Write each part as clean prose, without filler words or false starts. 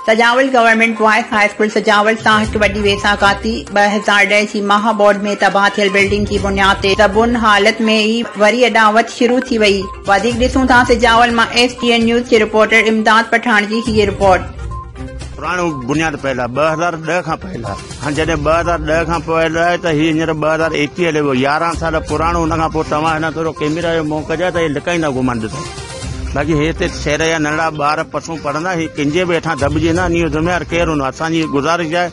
Sujawal government boys high school Sujawal سان هڪ وڏي ويساهه گهاتي، 2010 جي مها ٻوڏ ۾ تباهه ٿيل بلڊنگ جي بنياد تي زبون حالت ۾ ئي وري اڏاوت شروع ٿي وئي. وڌيڪ ڏسون ٿا سجاول مان ايس ٽي اين نيوز جي رپورٽر امداد پٺاڻ جي هيء رپورٽ. پراڻو بنياد پيل آهي 2010 کان پيل آهي هاڻ جڏهن 2010 کان پيل آهي ته هي هينئر 2021 هلي ويو 11 سال پراڻو ان کان پوء توهان هن ٿورو ڪيميرا جو منهن ڪجي ته هي لڪائيندا گهمن ڏسو باقي هي هتي شهر جا ننڍڙا ٻار پسون پڙهندا هي ڪنهن جي به هيٺان دٻجي نه انهي جو ذميوار ڪير هوندو اسان جي گذارش آهي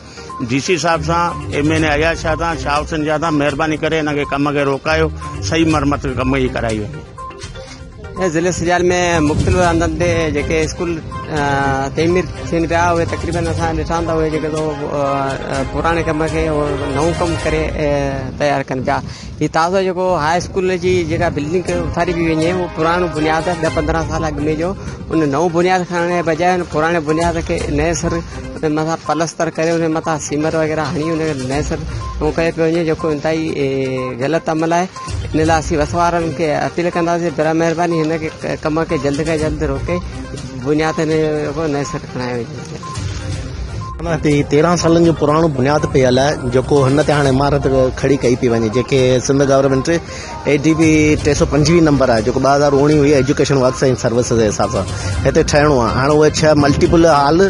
ڊي سي صاحب سان ايم اين اي اياز شاهه سان شاهه حسين شاهه سان مهرباني ڪري هن کي ڪم کي روڪايو صحيح مرمت ڪم جي ڪرائي وڃي. ضلعي سجال ۾ مختلف هنڌن تي جيڪي اسڪول تعمير ٿين پيا اهي تقريبن اسان ڏٺا ته اهي جيڪي پراڻي ڪم کي نئون ڪم ڪري تيار ڪن پيا هي تازو جيڪو هاء اسڪول جي جيڪا بلڊنگ اٿاري پئي وڃي اهو پراڻو بنياد 10 15 سال اڳ ۾ جو ان نئون بنياد کڻڻ جي بجاء ان پراڻي بنياد کي نئين سر ان مٿان پلستر ڪري ان مٿان سيمر وغيره هڻي ان کي نئين سر نئون ڪيو پيو وڃي جيڪو انتهائي غلط عمل آهي ان لاء اسين وس وارن کي اپيل ڪنداسين برائي مهرباني هن کي ڪم کي جلد کان جلد روڪي بنياد نئين سر کڻايو وڃي. هتي 13 سالن جو پراڻو بنياد پيل آهي جيڪو هن تي هاڻي عمارت کڙي ڪئي پئي وڃي جيڪي Sindh government A D P 325 number آهي جيڪو 2019 هئي ايجوڪيشن ورڪس ۽ سروس جي حساب سان هتي ٺهڻو آهي هاڻي اهي 6 ملٽيپل هال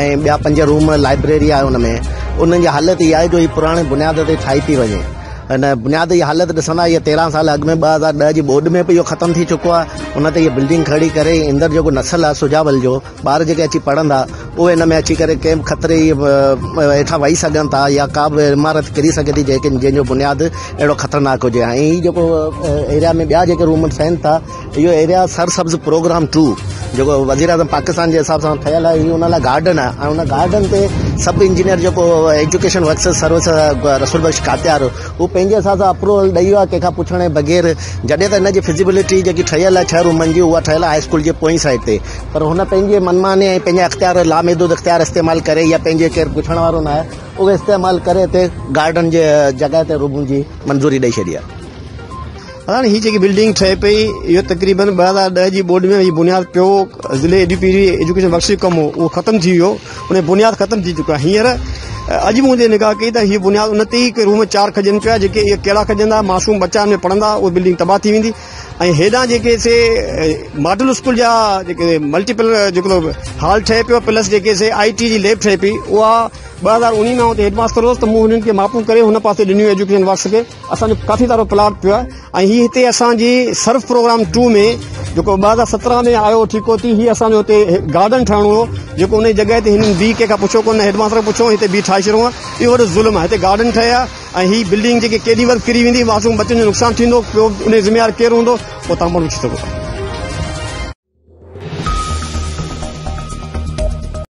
۽ ٻيا 5 روم لائبريري آهي ان ۾ انهن جي حالت اها آهي جو هي پراڻي بنياد تي ٺاهي پئي وڃي ان بنياد جي حالت ڏسندا هي 13 سال اڳ ۾ 2010 جي ٻوڏ ۾ به اهو ختم ٿي چڪو آهي ان تي هي بلڊنگ کڙي ڪري ايندڙ جيڪو نسل آهي سجاول جو ٻار جيڪي اچي پڙهندا اهي ان ۾ اچي ڪري ڪنهن به خطري جي هيٺان وهي سگهن ٿا يا ڪا به عمارت ڪري سگهي ٿي جيڪي جنهن جو بنياد اهڙو خطرناڪ هجي ۽ هي جيڪو ايريا ۾ ٻيا جيڪي روم ٺهن ٿا اهو ايريا سر سبز پروگرام ٽو جيڪو وزير اعظم پاڪستان جي حساب سان ٺهيل آهي هي ان لاء گارڊن آهي ۽ ان گارڊن تي سب انجنيئر جيڪو ايجوڪيشن ورڪس سروس رسول بخش ڪاتيار هو پنهنجي حساب سان اپروول ڏئي ويو آهي ڪنهن کان پڇڻ جي بغير جڏهن ته هن جي فزيبلٽي جيڪي ٺهيل آهي 6 رومن جي اها ٺهيل آهي هاء اسڪول جي پوئين سائيڊ تي پر هن پنهنجي منماني ۽ پنهنجا اختيار لامحدود اختيار استعمال ڪري يا پنهنجي ڪير پڇڻ وارو نه آهي اهي استعمال ڪري هتي گارڊن جي جڳهه تي رومن جي منظوري ڏئي ڇڏي آهي. هاڻي هي جيڪي بلڊنگ ٺهي پئي اهو تقريبن 2010 جي ٻوڏ ۾ هي بنياد پيو ضلعي اي ڊي پي جي ايجوڪيشن ورڪس جو ڪم هو اهو ختم ٿي ويو ان بنياد ختم ٿي چڪو آهي هينئر اڄ مون تي نگاهه ڪئي ته هي بنياد ان تي ئي روم چار کڄن پيا جيڪي اهي ڪهڙا کڄندا معصوم ٻچا ان ۾ پڙهندا اهي بلڊنگ تباهه ٿي ويندي ۽ هيڏانهن جيڪي سي ماڊل اسڪول جا جيڪي ملٽيپل جيڪو هال ٺهي پيو پلس جيڪي سي آئي ٽي جي ليب ٺهي پئي اها 2019 ۾ آئون هتي هيڊ ماستر هوس ته مون هنن کي ماپون ڪري هن پاسي ڏنيون ايجوڪيشن ورڪس کي اسان جو ڪافي سارو پلاٽ پيو آهي ۽ هي هتي اسان جي سرف پروگرام 2 ۾ جيڪو 2017 ۾ آيو ٺيڪو ٿي هي اسان جو هتي گارڊن ٺهڻو هو جيڪو ان جڳهه تي هنن بي ڪنهن کان پڇيو ڪونه هيڊ ماستر کان پڇيو هتي بي ٺاهي ڇڏيو آهي اهو وڏو ظلم آهي هتي گارڊن ٺهي آهي ۽ هي بلڊنگ جيڪي ڪيڏي وقت ڪري ويندي معصوم ٻچن جو نقصان ٿيندو پيو ان جو ذميوار ڪير هوندو اهو توهان پاڻ پڇي سگهو ٿا.